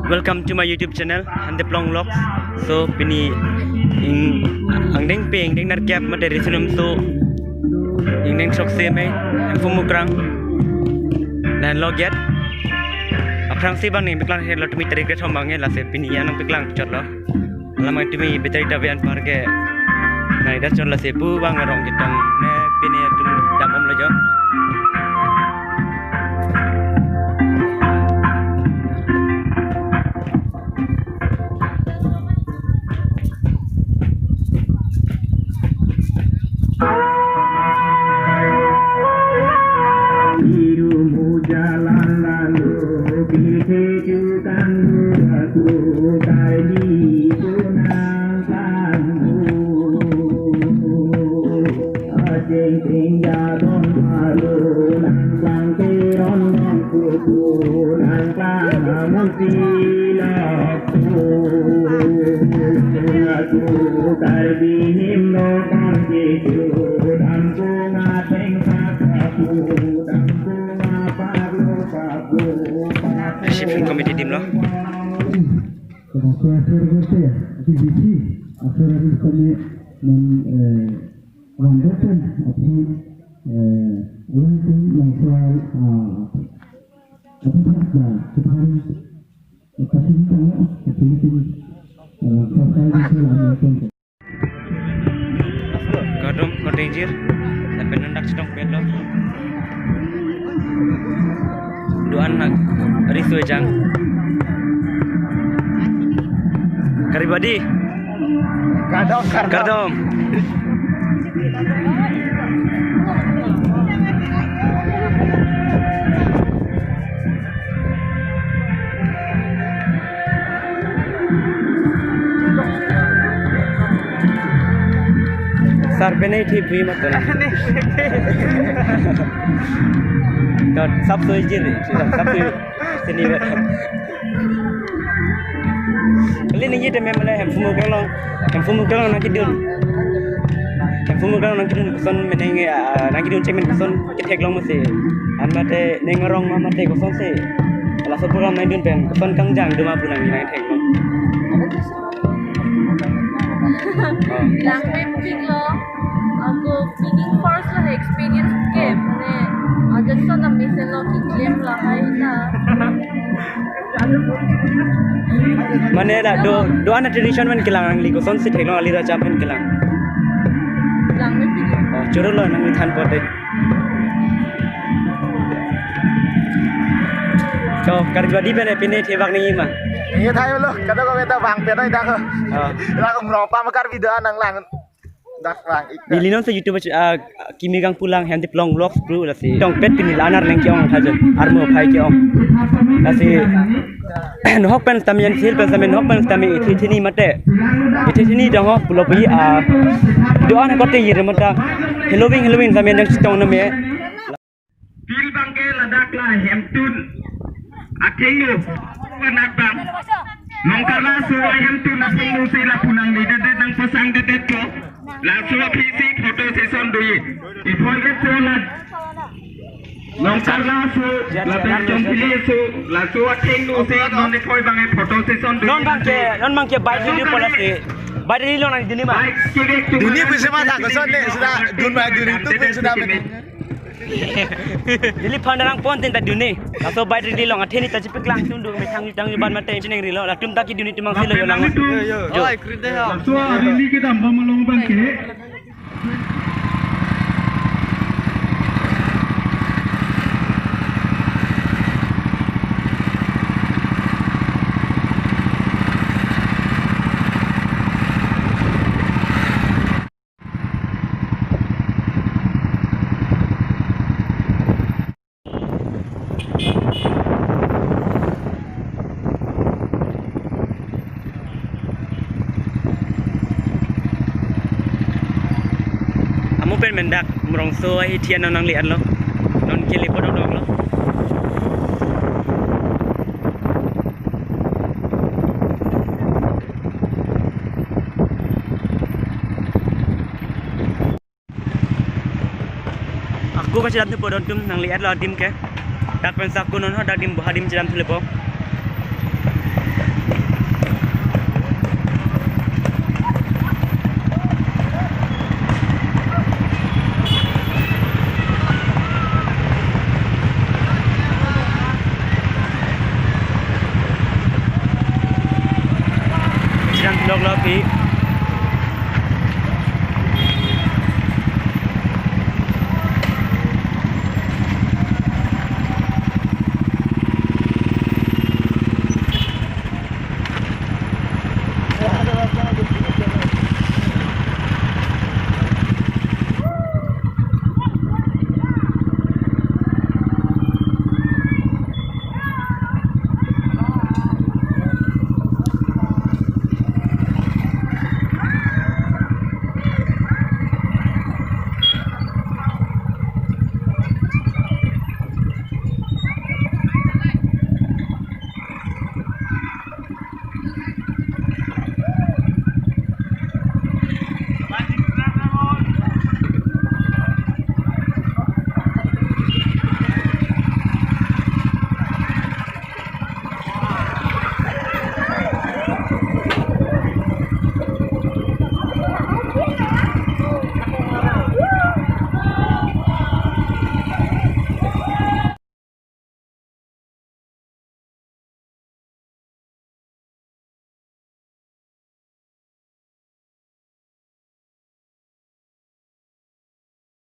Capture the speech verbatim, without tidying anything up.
Welcome to my YouTube channel, Hemteplong Vlogs. So, pini ing, angdeng pe, angdeng nerkep mate risinum so, angdeng throksi me, Hemphu Mukrang. Nanglo gate. Aphrangsi bang nangpeklang helo tumi tarik kethom bang lasi pini ya nangpeklang chotlo. Alam tumi battery ta bian parke. Nang ida chotlo si pu bang arong ketong ne pini atum dam-omlo jo. Irumu jalan lalu, bisi jukan dua tu, kai di punang tanggu. Ajeng ting jadon malu, nang bang teron bang kuku, nang bang musi lak. Reception committee team lo. Termasuk hasil kerja, aktiviti, acara kami mem, eh, lanjutkan, apa, eh, lanjutkan yang soal, ah, apa, apa, apa, Kardom, kardom jir. Lapen non dak chetongpetlo. Do-an nang riso ejang. Karibadi. Kardom, kardom. Kardom. Sir, penai thi bui matona. To, sap soi jir, sap soi sini. Kali ningje tame mane Hemphu Mukrang along, Hemphu Mukrang along nangkedun. Hemphu Mukrang along nangkedun koson meneng, ah, nangkedun chemen koson ketheklong masi. An mate ning arong ma mate kosonsi. Laso program nangdun pen koson kangjang do ma pu nangji nangtheklong. Langmepiklo, ako picking first lo experience ke, mane, ajakson na mesen lo keklem lahai na. Mane la do, do-an tradition pen kelang nangli kosonsi theklong ali raja pen kelang. Langmepiklo. Oh, choro lo nangli than pote. To, Karibadi pen pine thebak nangji ma? Iya, thailo, kadokave ta bang pen oi dak. Oh. Dak umrong pam Karbi do-an nanglang. Dak bang ik. Neli non si YouTube, ah, kimi kangpu lang Hemteplong Vlogs pu lasi. Tongpet pini la-an arleng ke-ong thajon. Armo aphai ke-ong. Lasi nohok pen sitame, sil pen sitame, nohok pen sitame ithi thini mate. Ithi thini dong ho pulo pi, ah, do-an kote yir mata. Halloween, Halloween sitame dang chetong name. Pil bangke ladak la hemtun athengno anak bang. Longkar laso ahemtun athengno si lapu nangledet nangpasangdetpo. Laso aphi si photo session doji. Iphoi ke chola. Longkar laso, lapen chongpili so, laso athengno si non iphoi bangke photo session doji. Non bangke, non bangke bike release pola si. Bike release lo nangdunji ma? Bike kevek tu. Dunji pusi ma tha koson ne, sudah dun ma dun itu pun sudah mene. Neli phone rang pon tin ta dunji. Laso bike release along atheni ta chepeklang tun do methang jutang juban mate chiningri lo. Latum ta kedunji atum angse lo jo lang. Yo, yo. Jo. Oi, kride ho. Laso release kedam bom along bangke. Amo pen mendak Umrongso ahi thian non nangli-an lo. Non kele podok dok lo. Ako kachelap ni podon atum nangli-an lo adim ke. Dak pen sa ko non ho, dak adim, adim chedam thulepo.